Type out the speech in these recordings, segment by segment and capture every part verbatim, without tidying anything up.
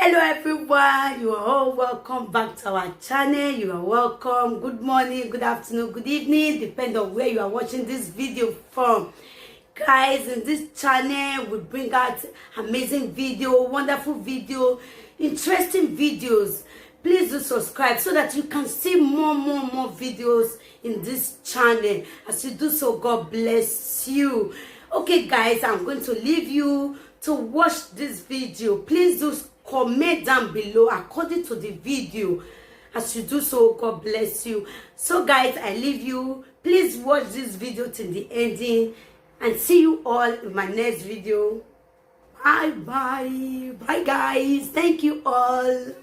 Hello everyone, you are all welcome back to our channel. You are welcome. Good morning, good afternoon, good evening, depend on where you are watching this video from. Guys, in this channel we bring out amazing video, wonderful video, interesting videos. Please do subscribe so that you can see more, more, more videos in this channel. As you do so, God bless you. Okay, guys, I'm going to leave you to watch this video. Please do comment down below according to the video. As you do so, God bless you. So, guys, I leave you. Please watch this video till the ending, and see you all in my next video. Bye bye. Bye, guys. Thank you all.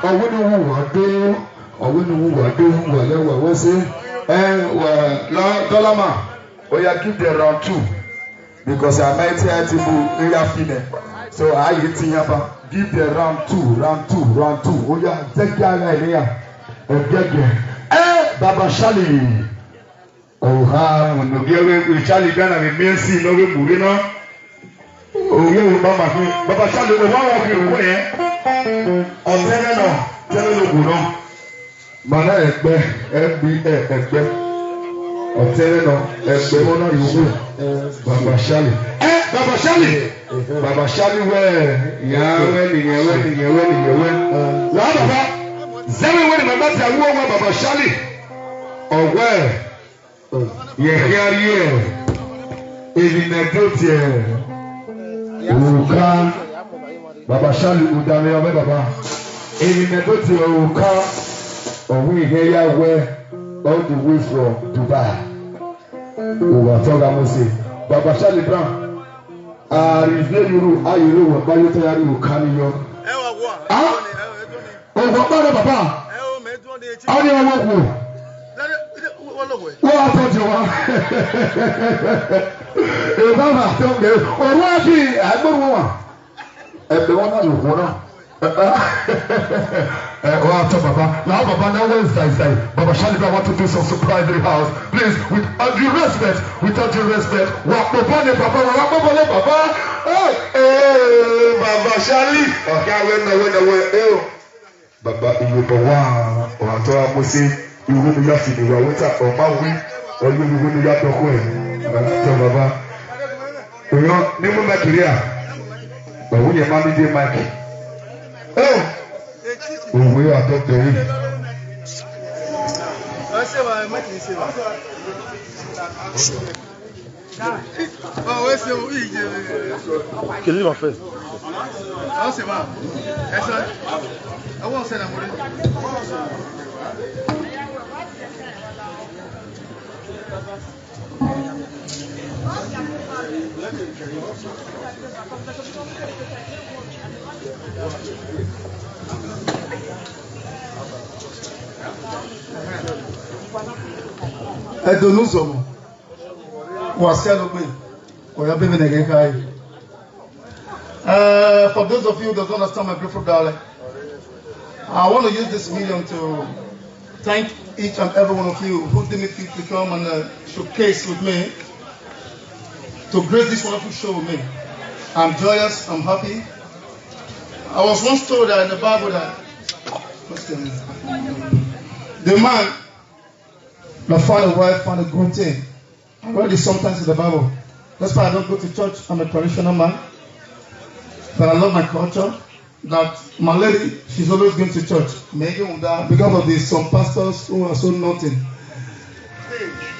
Ọ̀wé ni wọ́n wà dé, ọ̀wé ni wọ́n wà dé, wọ́n yẹ wà wọ́n ṣe. Ẹ wà lá dọ́là mà, ó yá, give the round two because I might hear ti bu area fine. So, ayé ti yan ba, give the round two, round two, round two. Ó yá, jẹ́ kí ara ẹ̀ níyà, ẹ̀ gẹ́gẹ́. Ẹ bàbá Ṣálì, ọ̀há, ọ̀nà bí ẹgbẹ́ Ṣálì Ghana mi mí sí iná wé mùrí náà. Oye, o mama mi, Baba Charlie, o wa wa ki o ye. O tẹ́lẹ̀ náà, tẹ́lẹ̀ ló kù náà. Mana ẹgbẹ́, N B A ẹgbẹ́. O tẹ́lẹ̀ náà, ẹgbẹ́ wọn náà yòókù. Baba Charlie. Ẹ, Baba Charlie. Baba Charlie wẹ̀, ìyá wẹ̀ nìyẹn wẹ̀ nìyẹn wẹ̀ nìyẹn wẹ̀. Làá bàbá, zẹ́wẹ̀ wẹ̀ ni màmá ti àwọn ọmọ Baba Charlie. Ọ̀wẹ́. Yẹ̀kẹ́ ayé ẹ̀, èmi nà tó tiẹ̀. Òkà, Baba Charlie, Udame, ọmọ bàbá. Èmi nà tó tiẹ̀, Òkà, ọ̀hún ìhẹ́ yà wẹ́, all the way from Dubai. Òwò àtọ́gà mo ṣe. Baba Charlie Brown, àrìndé yorù, ayé ló wọ̀, báyọ̀ tẹ́yà rí Òkà níyọ. Ẹ wà wọ́n. Ah? Ọgbọ́n gbọ́dọ̀ bàbá. Ọ ní ọwọ́ kù. Wọ́n á tọ́jú wa. Ìbá máa tó ń bẹ̀rù. Òru á fi àgbẹ̀rù wọn wà. Ẹgbẹ́ wọn náà lò wọ́n náà. Ẹ wọ́n á tọ́ bàbá. Now bàbá náà wọ́n ṣàì ṣàì. Baba Charlie Brown want to do some surprise in the house. Please, with all due respect, with all due respect. Wà pọ̀ bọ́ ni bàbá, wà pọ̀ bọ́ ni bàbá. Ẹ ẹ Baba Charlie. Ọ̀gá wẹ́nà wẹ́nà wẹ́ ẹ o. Baba, iwe bɔ wa, ɔtɔ amose, iwe mi ya fi ni wa wota ɔma wi, ɔyɛ iwe mi ya dɔkɔ ɛ, ɔtɔ baba. Oyɔ, ni mo mɛkiri a, ɔwu yɛ ma mi de mike. Oh, owe atɔ tɛri. Kelly, my friend. Ẹ donu sọ̀rọ̀. Wasialogbe, Oya Bebe Negekai. Uh, for those of you who don't understand my beautiful dialect, I want to use this medium to thank each and every one of you who deemed it fit to come and uh, showcase with me, to grace this wonderful show with me. I'm joyous, I'm happy. I was once told that in the Bible that the man that find a wife find a good thing. I read it sometimes in the Bible. That's why I don't go to church. I'm a traditional man. But I love my culture. That my lady, she's always going to church. Maybe that because of this, some pastors who are so nothing.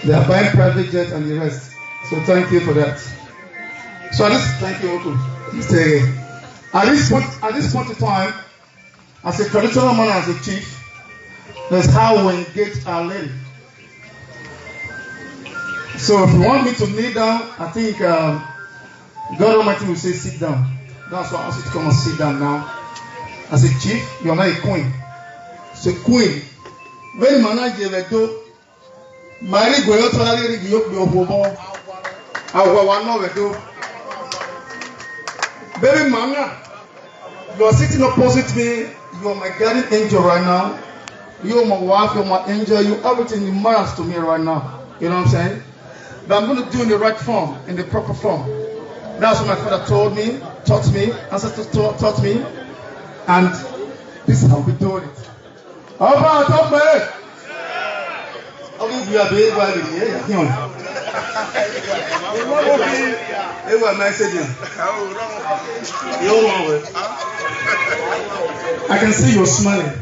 They are buying private jet and the rest. So thank you for that. So at this, thank you, Uncle. Stay here. At this point, at this point in time, as a traditional man, as a chief, that's how we engage our lady. So if you want me to kneel down, I think um, God Almighty will say, "Sit down." That's why I ask you to come and sit down now. As a chief, you are not a queen. It's a queen. When manager do, Mari goyo tolari ri giyo gbe obo mo. Awa wa no we do. Baby mama, you are sitting opposite me. You are my guardian angel right now. You are my wife, you are my angel, you everything, you matters to me right now. You know what I'm saying? But I'm gonna do in the right form, in the proper form. That's what my father told me, taught me, ancestors taught, taught me, and this is how we do it. Ọba àtọ́pẹ́. Ọba ìgbìyà bẹ́ẹ̀ wà lè yẹ yà yàn. Ewa message. Yóò wọ́n wẹ̀. I can see you smiling.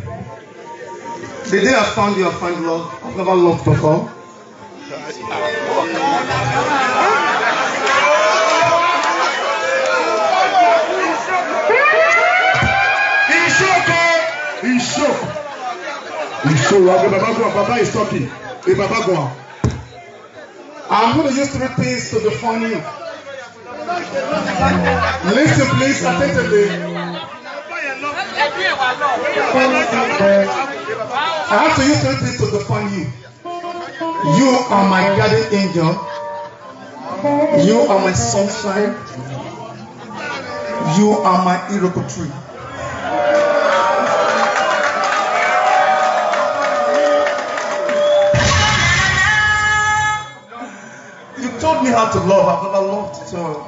The day I found you, I found love I've never loved before. He shook, oh! He shook. He shook. Okay, Baba go on. Baba is talking. Hey, Baba go on. I'm going to use three things to define you. Listen, please, attentively. I have to use three things to define you. You are my guardian angel. You are my sunshine. You are my iroko tree. You taught me how to love. I've never loved so.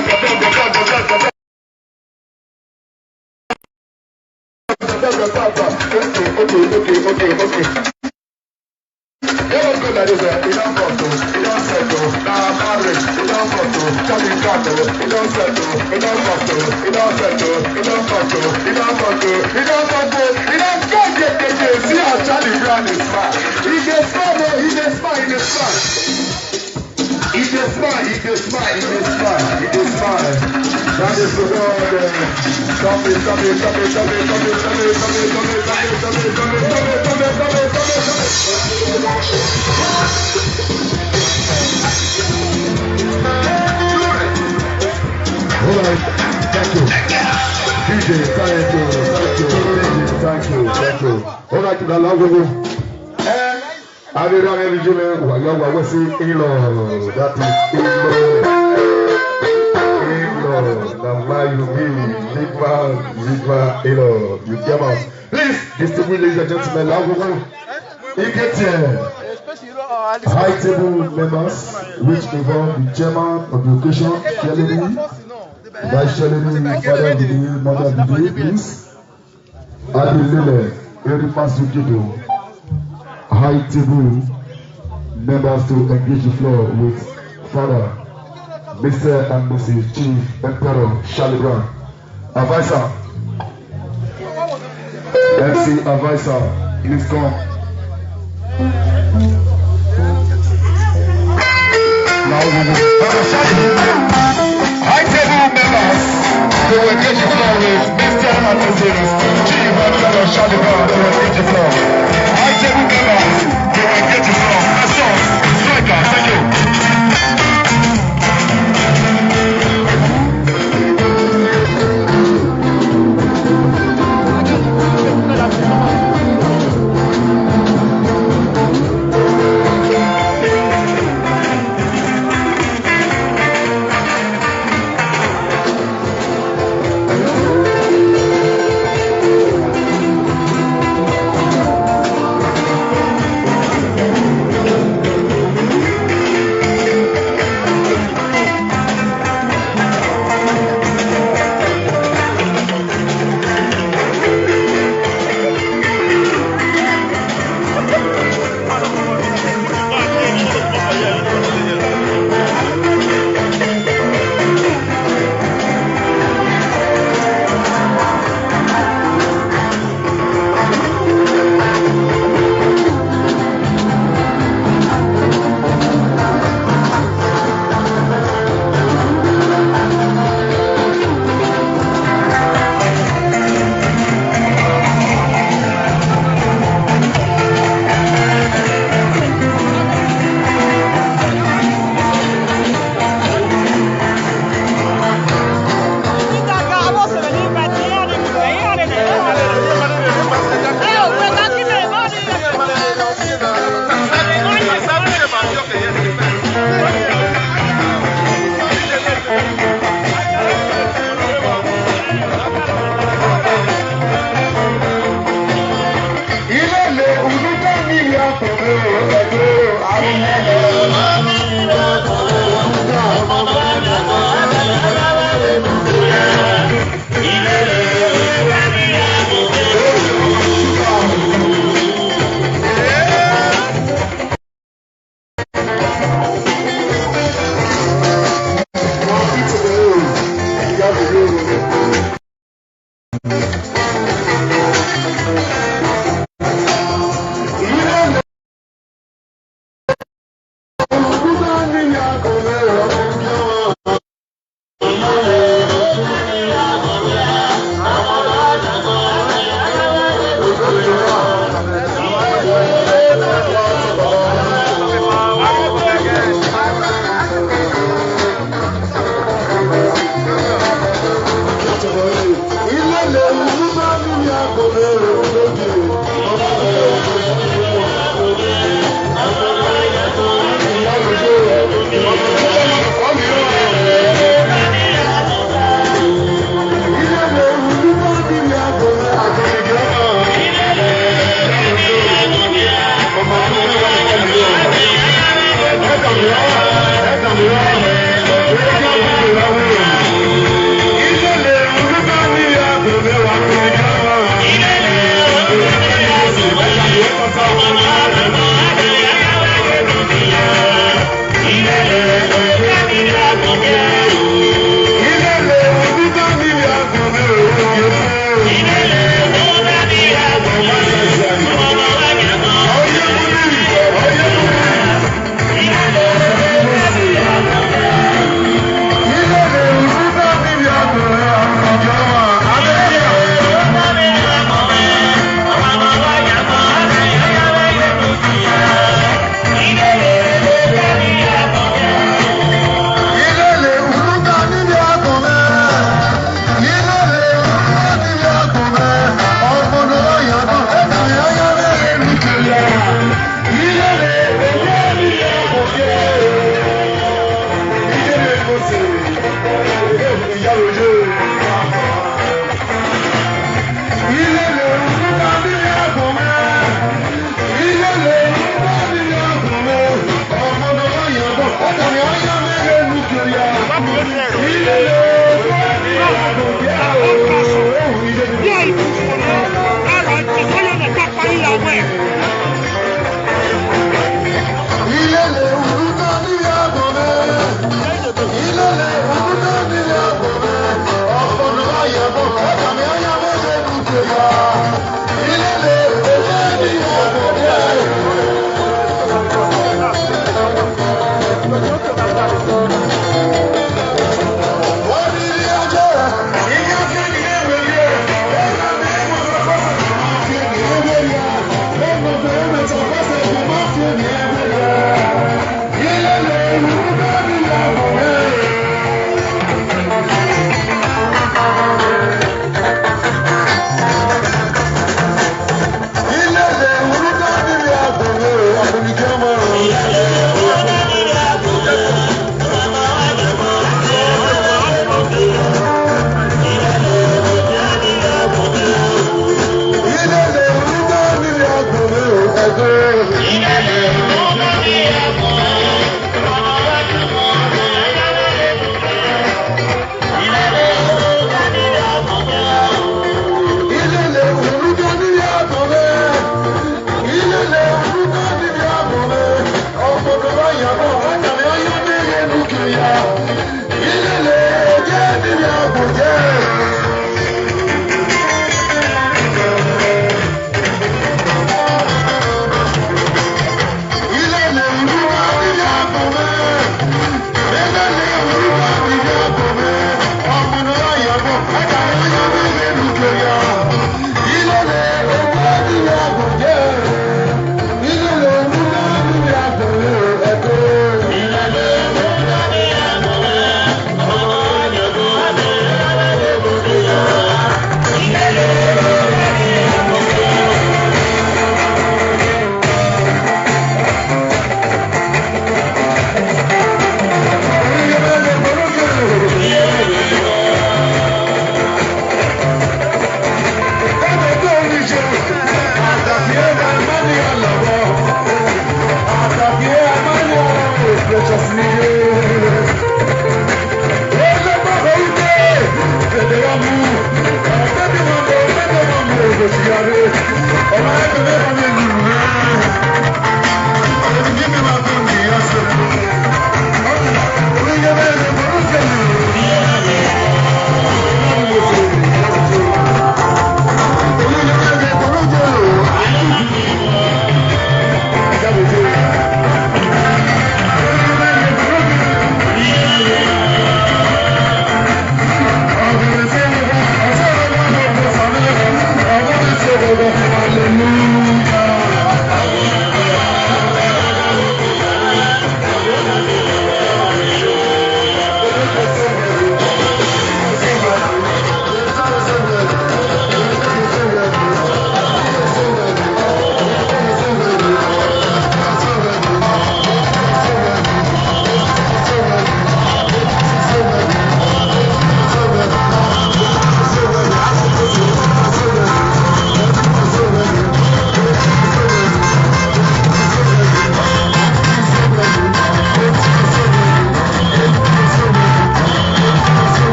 Okay, okay, okay, okay, okay. Let us go like this, eh? It don't come to, it don't settle. Now marriage, it don't come to. Charlie Chaplin, it don't settle, it don't come to, it don't settle, it don't come to, it don't come to, it don't come to, it don't come to. See how Charlie Brown is smart. He dey smart, oh, he dey smart, he dey smart. He dey smile, he dey smile, he dey smile, he dey smile. That is the word. Stop it, stop it, stop it, stop it, stop it, stop it, stop it, stop it, stop it, stop it, stop it, stop it, stop it, stop it, stop it, stop it, stop it. All right, thank you. D J, thank you, thank you, D J, thank you, thank you. All right, now, now, go, go. Eh, Abira Mary Jimmy, Wayo Wawesi Ilo. That is Ilo. Ilo. Now why you be? Big man, big man, Ilo. You get out. Please, distinguished ladies and gentlemen, now we go. He get here. High table members, which involve the chairman of the occasion, chairlady, vice chairlady, father of the day, mother of the day, please. Adelele, Erifasu Kido, high table members to engage the floor with Father, Mister and Missus Chief Emperor Charlie Brown. Advisor, M C Advisor, please come. Now we will high table members. They will get the floor with Mister and Missus Chief and Fellow Shaliba. They will get the floor. High table members. They will get the floor. That's all. Striker, thank you.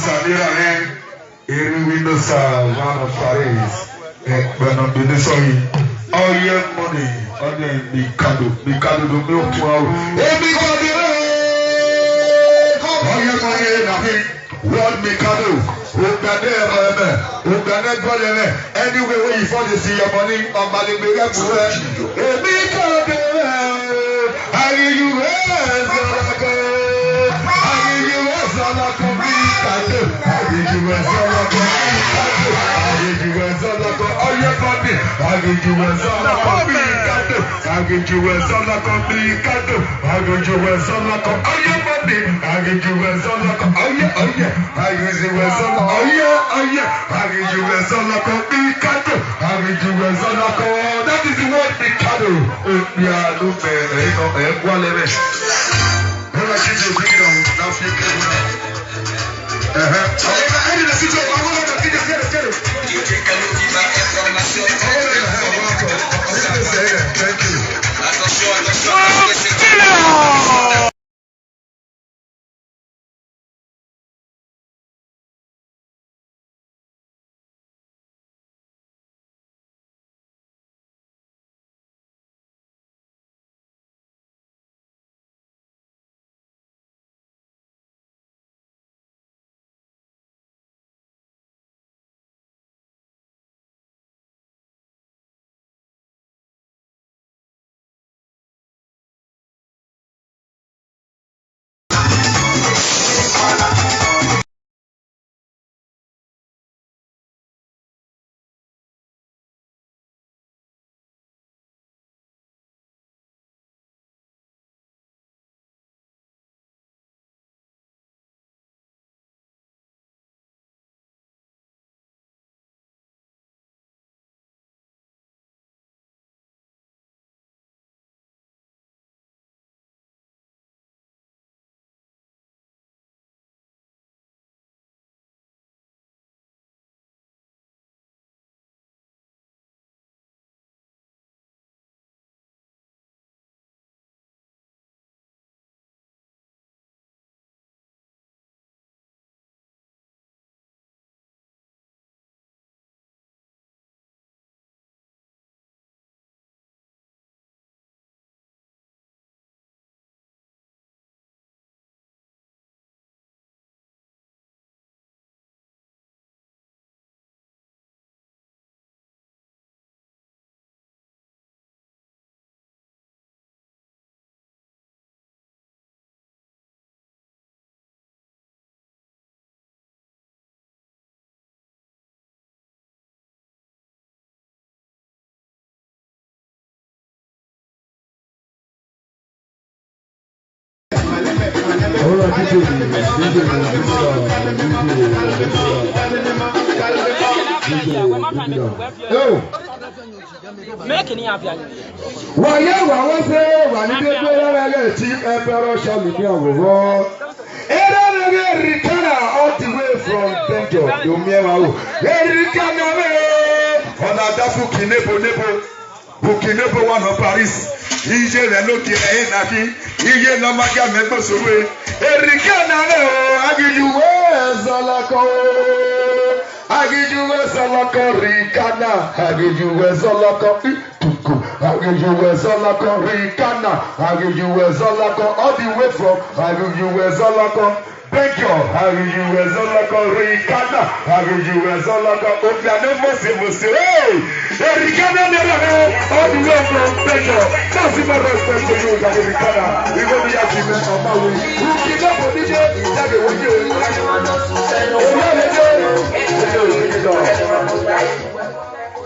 Samira, eh? Eri window sa one of Paris. Eh, but not be the sorry. Oh yeah, money. Oh yeah, Mikado. Mikado do me up wow. Hey, Mikado. Oh yeah, money, nothing. World Mikado. Ugane, eh, Ugane, Gwaleme. Anywhere where you fall, they see your money. On my leg, they get to it. Hey, Mikado. Hey, you, eh, Zalako. Hey, you, eh, Zalako, Mikado. Hey, you, eh, Zalako, Mikado. Hey, you, eh, Zalako, oh, yeah, money. Hey, you, eh, Zalako, Mikado. Hey, you, eh, Zalako, Mikado. Hey, you, eh, Zalako, oh, yeah, money. Hey, you, eh, Zalako, oh, yeah, oh, yeah. Hey, you, eh, Zalako, oh, yeah, oh, yeah. Hey, you, eh, Zalako, Mikado. Hey, you, eh, Zalako. That is the word Mikado. Oh, yeah, no, eh, eh, no, eh, Gwaleme. All right, keep your big down. Now, feel good now. Uh-huh. Thank you. Hold on, D J, D J, D J, D J, D J, D J, D J. Yo! Make any of you. Waye wa wo se wa ni de gbe rara le Chief Emperor Charlemagne Awowo. Era le Rikana all the way from Benjo. Yo mi e wa o. Rikana me. Ona da fu kinebo nebo. Bukinebo wa no Paris. Ije le no ki e na ki. Ije no ma ga me gbo so we. Rikana le o. Agiju we Zalako. Agiju we Zalako Rikana. Agiju we Zalako. Tuku. Agiju we Zalako Rikana. Agiju we Zalako all the way from Agiju we Zalako. Thank you. Agiju we Zalako Rikana. Agiju we Zalako. Obiano Mose Mose. Hey! Rikana Nera. All the way from Benjo. That's my respect to you, Rikana. You go be a team on my way. Rikana for D J. That the way you.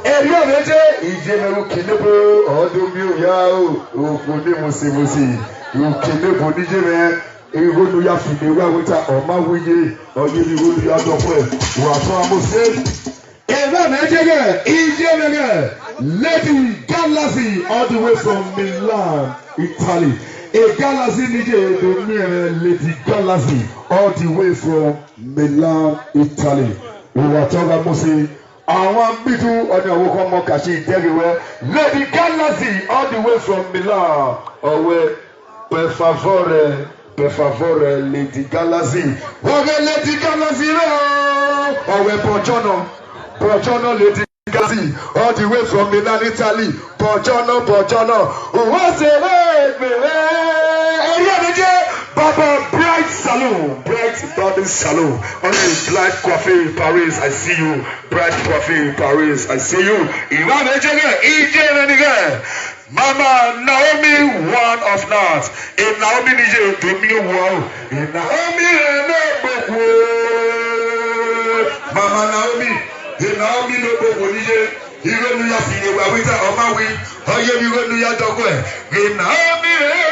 Eri ọ̀rẹ́jẹ́ ìjẹ́ mẹ́rù kìnìún ọdún mi ò yá o, òkú ní mùsùlùmí, òkú ní mùsùlùmí, ìwọ́nù ya fìdí wá wíta ọ̀ma wíyé, ọ̀yẹ́ mi wọ́n ya dọ̀pọ̀ ẹ̀, wà fún amúṣe. Èrè mẹ́jẹ̀gẹ̀ ìjẹ́ mẹ́gẹ̀ Lady Galaxy all the way from Milan, Italy. A Galaxy níjẹ́ èdè ní ẹ̀rẹ́ Lady Galaxy all the way from Milan, Italy. Ìwà tọ́ra mú sí. Àwọn bíjú ọ̀nà owó kan mọ kàṣí ìjẹ́rìíwẹ́. Lady Galaxy all the way from Milan. Ọ̀wẹ́, per favore, Per favore, Lady Galaxy. Oge Lady Galaxy, oh, Owe Bojono. Bojono, Lady Galaxy. All the way from Milan, Italy. Bojono, Bojono. What's the way, baby? Area DJ, Baba Bright Salon. Bright Body Salon. Only Black Coffee Paris, I see you. Bright Coffee Paris, I see you. Imam Ejege, E J Renige. Mama Naomi, one of that. E Naomi nije to mi wo. E Naomi ene gbogbo. Mama Naomi, e Naomi lo gbogbo nije. Ire nu ya fi le wa wita ọma wi. Oye mi ire nu ya dọgọ ẹ. E Naomi e.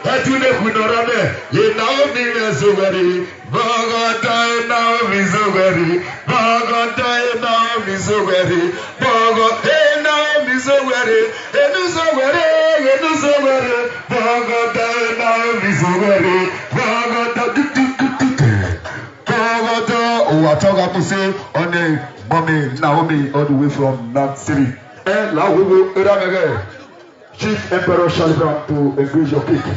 Ẹ tún lè kùnà rẹ bẹ́ẹ̀. E Naomi ẹ sọ wẹ̀rẹ̀. Bọ̀gọ̀dọ̀ iná omi sówẹ́rì. Bọ̀gọ̀dọ̀ iná omi sówẹ́rì. Bọ̀gọ̀ iná omi sówẹ́rì. Inú sówẹ́rì, inú sówẹ́rì. Bọ̀gọ̀dọ̀ iná omi sówẹ́rì. Bọ̀gọ̀dọ̀ dúdúdúdú. Bọ̀gọ̀dọ̀ òwà tọ́ka kù sí ọ̀nà mọ́mí Naomi all the way from North City. Ẹ làwọn wo eré amẹ́rẹ́. Chief Emperor Charlie Brown to engage your cake.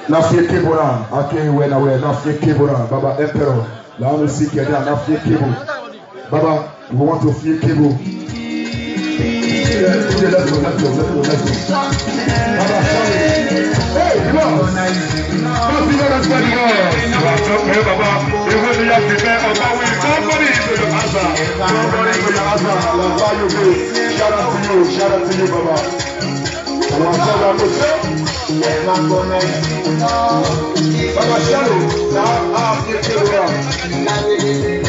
Na fie kebora, ake we na we, na fie kebora, Baba Emperor. Na we see keda, na fie kebo. Baba, we want to fie kebo. Yeah, okay, let's go, let's go, let's go, let's go. Baba, sorry. Hey, you are. Don't be that side, you are. Baba, you have to pay. Baba, we somebody to your answer. Somebody to your answer. Baba, you go. Shout out to you, shout out to you, Baba. Baba Shalom, now I have to tell you.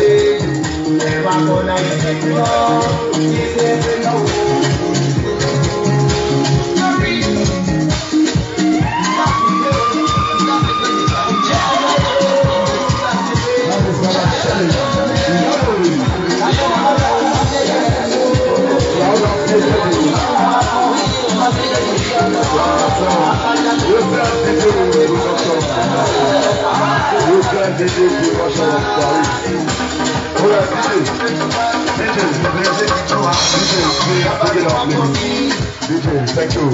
Thank you.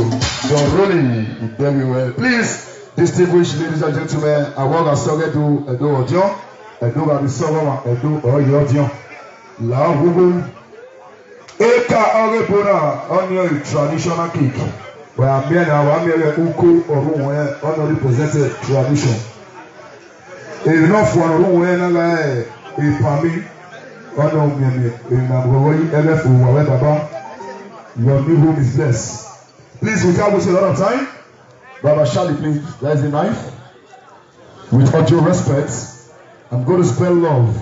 Don Rolly, very well. Please, distinguished ladies and gentlemen, I want to say to Edo Ojo, Edo Rabi Sogoma, Edo Oyo Ojo. La Hugo. Eka Ogebora, on your traditional cake. Where I'm here now, I'm here, Uko, or who, on your represented tradition. Enough for who, when I like, a Pami, on your, in my boy, L F O, whatever, Baba. Your new home is blessed. Please, without wasting a lot of time, Baba Charlie, please, there's the knife. With all due respect, I'm going to spell love.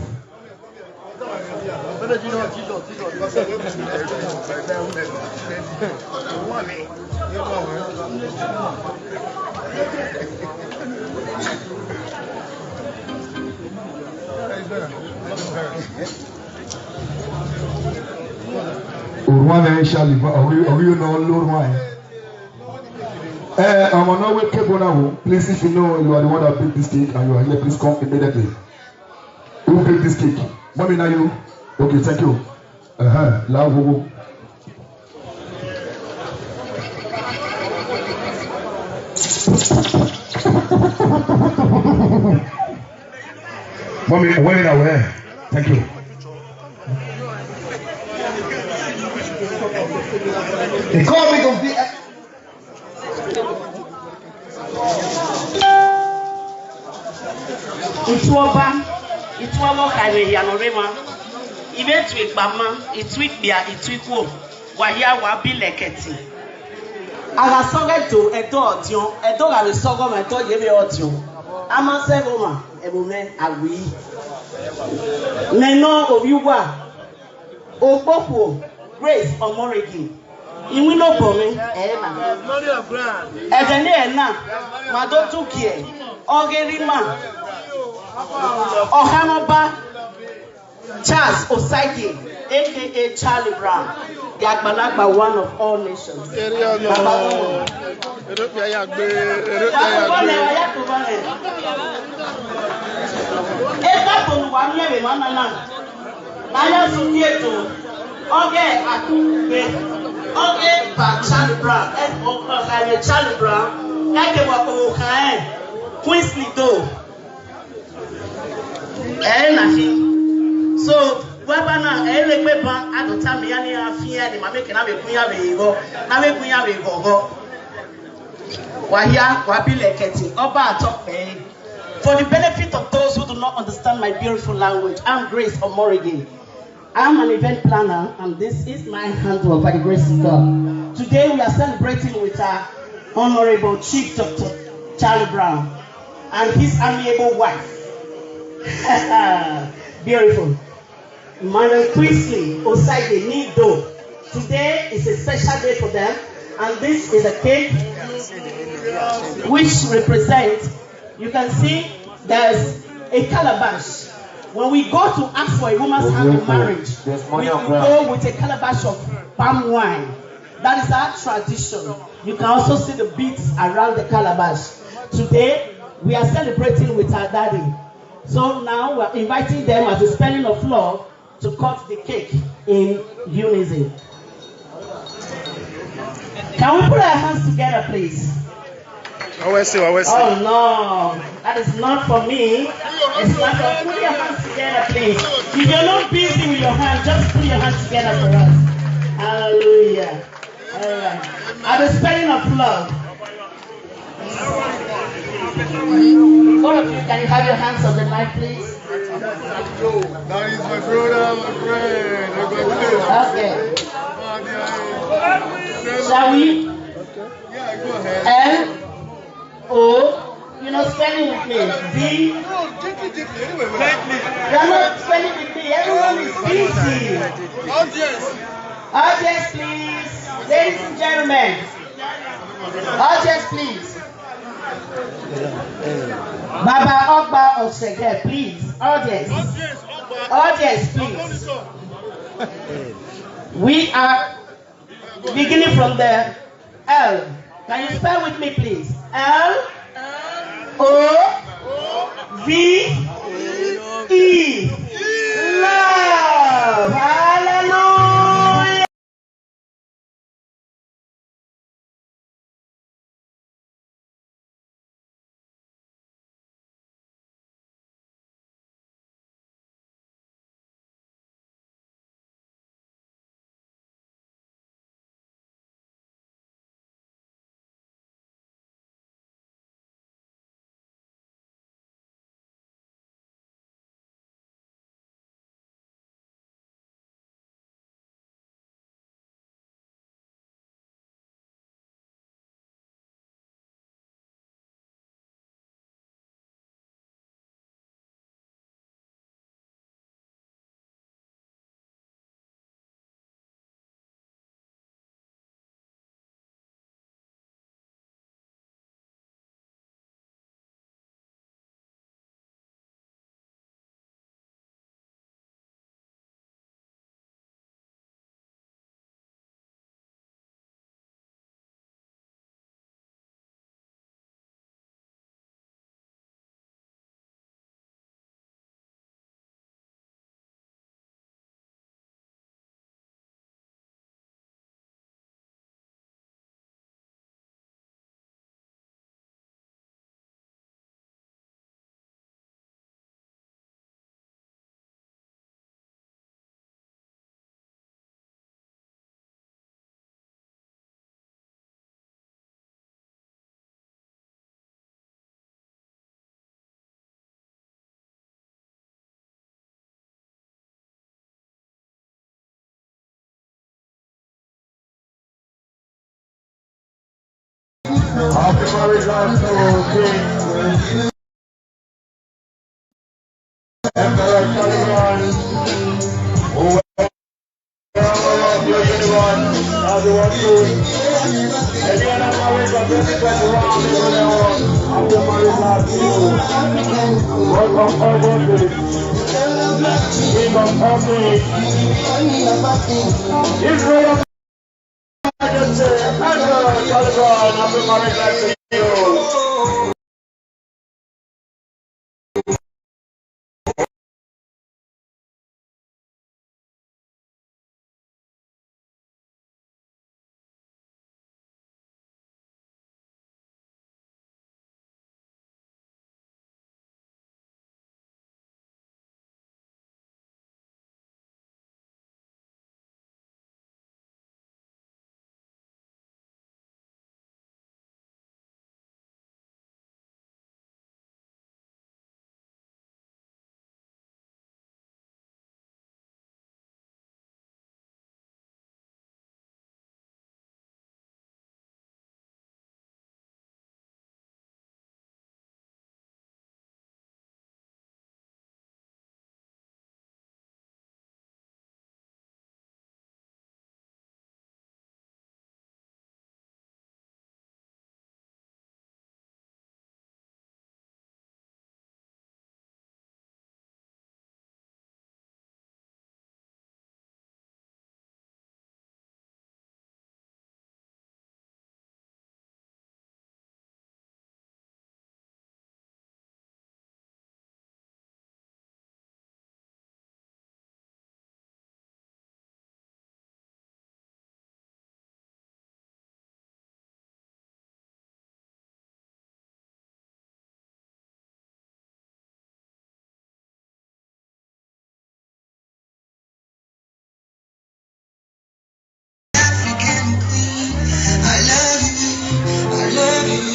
Urwane Shaliba, are you, are you not Lord wine? Eh, I'm on our way, Kebonabo. Please, if you know you are the one that baked this cake and you are here, please come immediately. Who baked this cake? Mommy, now you. Okay, thank you. Uh-huh. Loud, go, go. Mommy, where in away? Thank you. They call me to be. Utuoba, ituobo kaiwe ya norema. Ibe tuikpama, ituikpia, ituikuo. Waya wa bileketi. Agasọgọ edo, edo ọdiọn, edo gari sọgọ ma edo yebe ọdiọn. Amasẹ boma, ebome awi. Neno obiwa. Okpokwo, Grace Omorigi. Iwin ló bọ̀ mí, ẹ̀ nà. Ẹ̀jẹ̀ ní ẹ̀ nà, màá tó tún kì ẹ̀. Ọ̀gẹ̀rìmà, Ọ̀hánọ́bá, Charles Osagie, A K A Charlie Brown, the àgbàlagbà one of all nations. Bàbá wọn. Eré pé ayé àgbé, eré pé ayé àgbé. Ẹ bá bọ̀lù wà ní ẹ̀rẹ̀ mọ́ náà. Aya Sukieto, oge Akungbe, oge ba Charlie Brown, eh, oh, oh, Charlie Brown. Kake wa ko kan e. Queensley do. Eh, na him. So, weba na, eh, le gbe ban, I go tell me, ani a fi, ani ma make na we kunya we go. Na we kunya we go go. Wahia, wabi leketi, oba atokpe. For the benefit of those who do not understand my beautiful language, I'm Grace Omorigi. I'm an event planner, and this is my handwork by the grace of God. Today we are celebrating with our Honorable Chief Doctor Charlie Brown and his amiable wife. Beautiful. Madam Queensley Osaide Nido. Today is a special day for them, and this is a cake which represents, you can see there's a calabash. When we go to ask for a woman's hand in marriage, we go with a calabash of palm wine. That is our tradition. You can also see the beads around the calabash. Today, we are celebrating with our daddy. So now we're inviting them as a spelling of love to cut the cake in unison. Can we put our hands together, please? Always say, always say. Oh no, that is not for me. It's not for, put your hands together, please. If you're not busy with your hand, just put your hands together for us. Hallelujah. All right. At the spelling of love. All of you, can you have your hands on the mic, please? That is my brother, my friend. Okay. Shall we? Yeah, go ahead. L O. You know, spelling with me. V. You're not spelling with me. Everyone is busy. Audience. Audience, please. Ladies and gentlemen. Audience, please. Baba Ogba Osege, please. Audience. Audience, please. We are beginning from the L. Can you spell with me, please? L O V E. Love. Hallelujah. Happy marriage life to King. Emperor Taliban. Who everyone, everyone, everyone, everyone, everyone, happy marriage life to you. Welcome, everyone. King of all kings. Israel.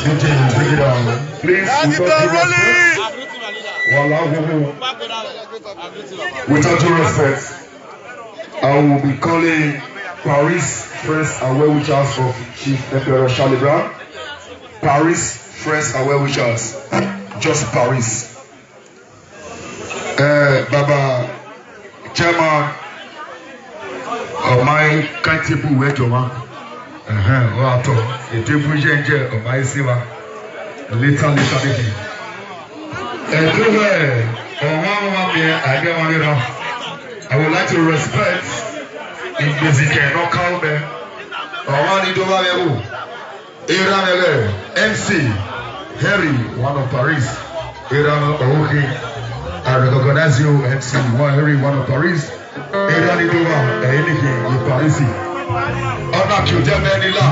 D J, bring it down. Please, we don't give respect. Wala, with all due respect, I will be calling Paris friends and well wishers of Chief Emperor Charlie Brown. Paris friends and well wishers. Just Paris. Eh, Baba, Chairman, ọmọ yìí kan ti bu ìwé jọ wá. Ẹ̀hẹ́n, ó wà tọ̀. Ètò ìbú jẹ́ ń jẹ́ ọmọ yìí sí wa. Later, later, later. Ẹ̀dúró ẹ̀, ọ̀wọ́n wọn mi àgbẹ̀ wọn ríra. I would like to respect Ìgbésìkẹ̀ náà káwọ́ bẹ́ẹ̀. Ọ̀wọ́n ni tó bá bẹ́ẹ̀ wò. Iramele, M C, Harry, one of Paris. Iram Owoke, I recognize you, M C, one Harry, one of Paris. Iram Idoma, Eniki, in Paris. Ọ̀nà kì í jẹ́ bẹ́ẹ̀ nílá.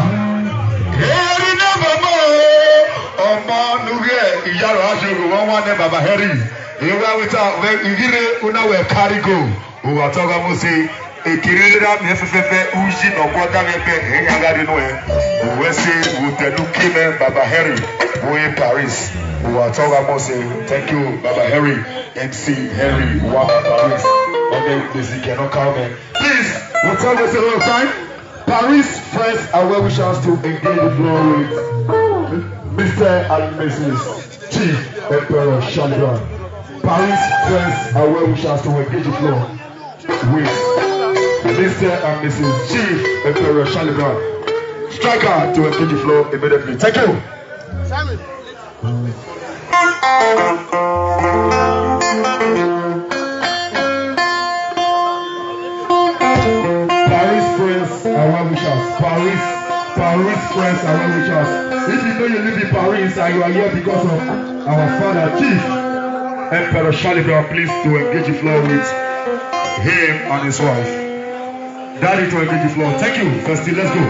Harry náà mọ̀ mọ́ o. Ọmọ nugẹ̀ ìyá rẹ̀ aṣọ ògùn wọn wá ní bàbá Harry. Ìwé awìtá ìdílé Unawe Karigo. Uwa tọ́gọ́ mú sí. Ekirira mi fẹ́fẹ́fẹ́ uji nọ̀kọ́ dábẹ́ bẹ́ ẹ̀yà gáde nù ẹ̀. Òwe ṣe wùtẹ̀dú kí mẹ́ bàbá Harry wọ́n yé Paris. Wà á tọ́wọ́ mọ́ ṣe thank you bàbá Harry, M C Harry wà á Paris. Ọmọ ìgbésí kẹ̀nà káwọ́ mẹ́. Please, we tell this a lot of time. Paris friends and well wishers to engage the floor with Mister and Missus Chief Emperor Chandra. Paris friends and well wishers to engage the floor with Mister and Missus Chief Emperor Charlie Brown. Striker to engage the floor immediately. Thank you. Paris friends and well wishers. Paris, Paris friends and well wishers. If you know you live in Paris and you are here because of our father, Chief Emperor Charlie Brown, please to engage the floor with him and his wife. Daddy to engage the floor. Thank you. First thing, let's go.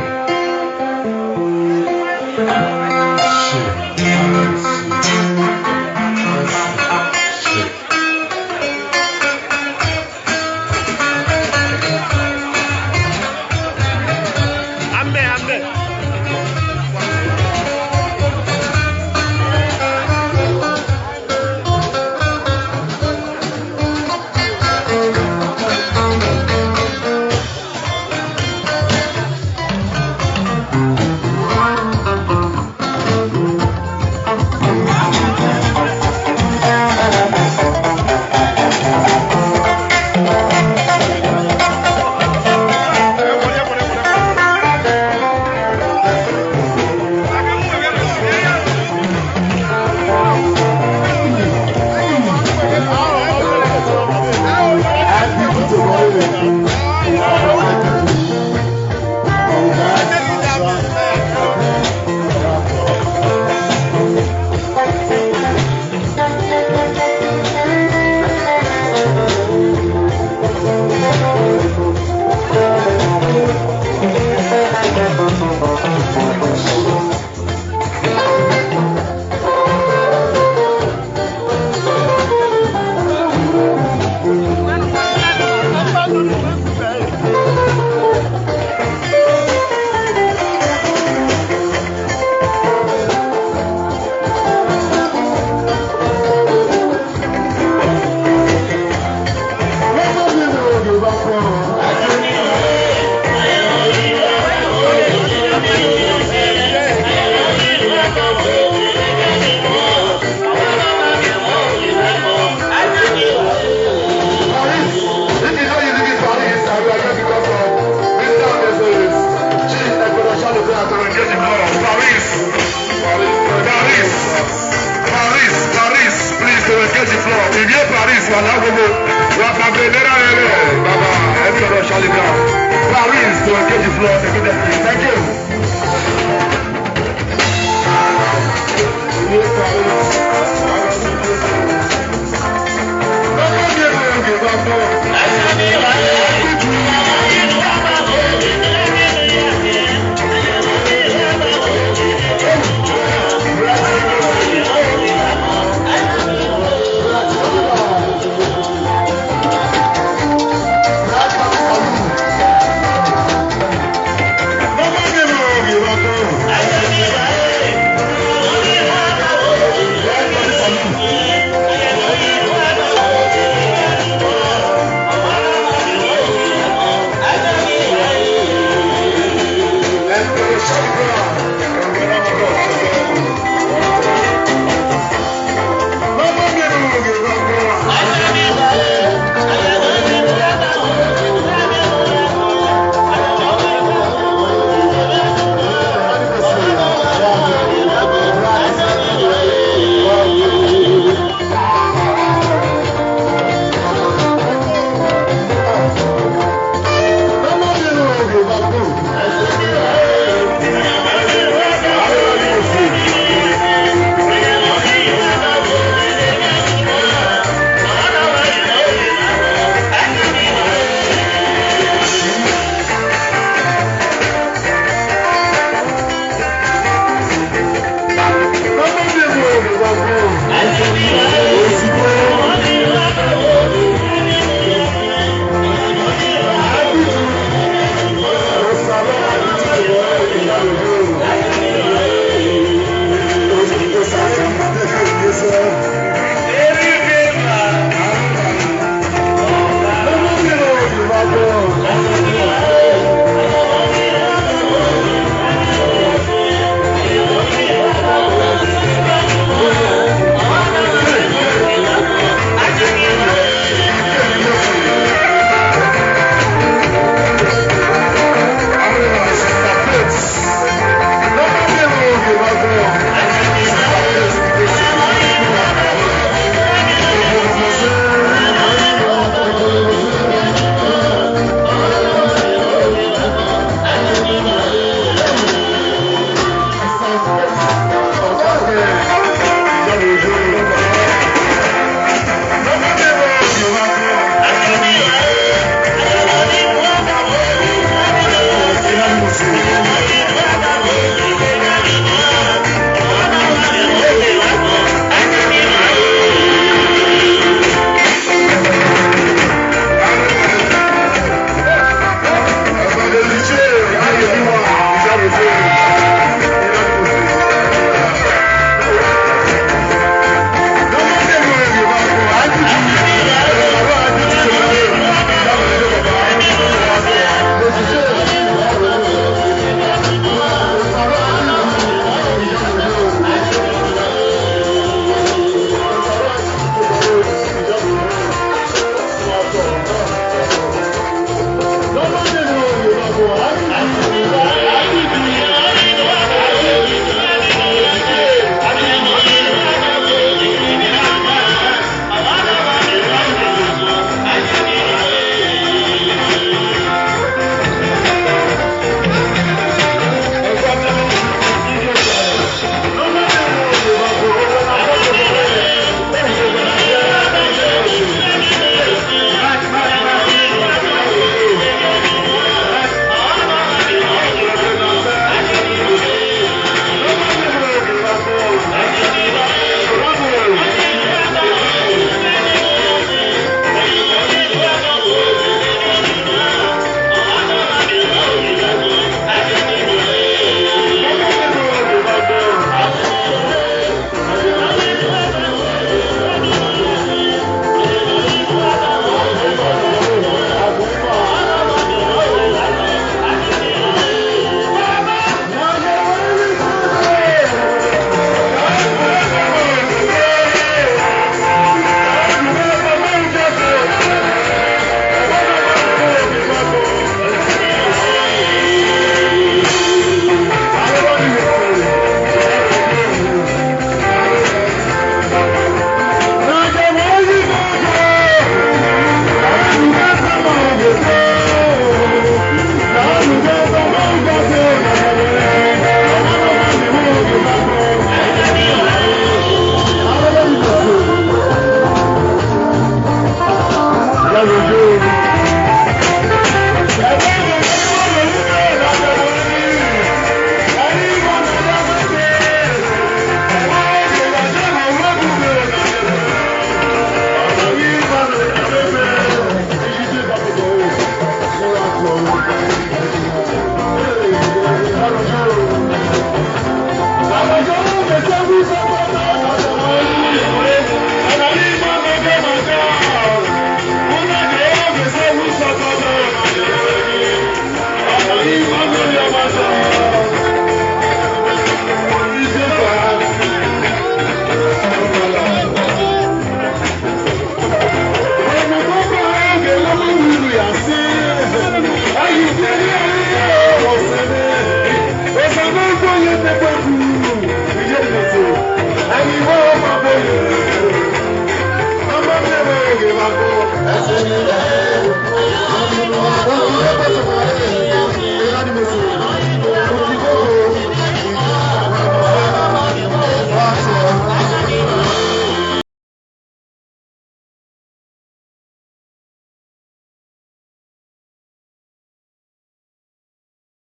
Engage the floor. Vivier Paris, wà lágbogbo. Wà kàfé lẹ́rà rẹ̀ rẹ̀. Bàbá, ẹ sọ̀rọ̀ Charlie Brown. Paris to engage the floor immediately. Thank you.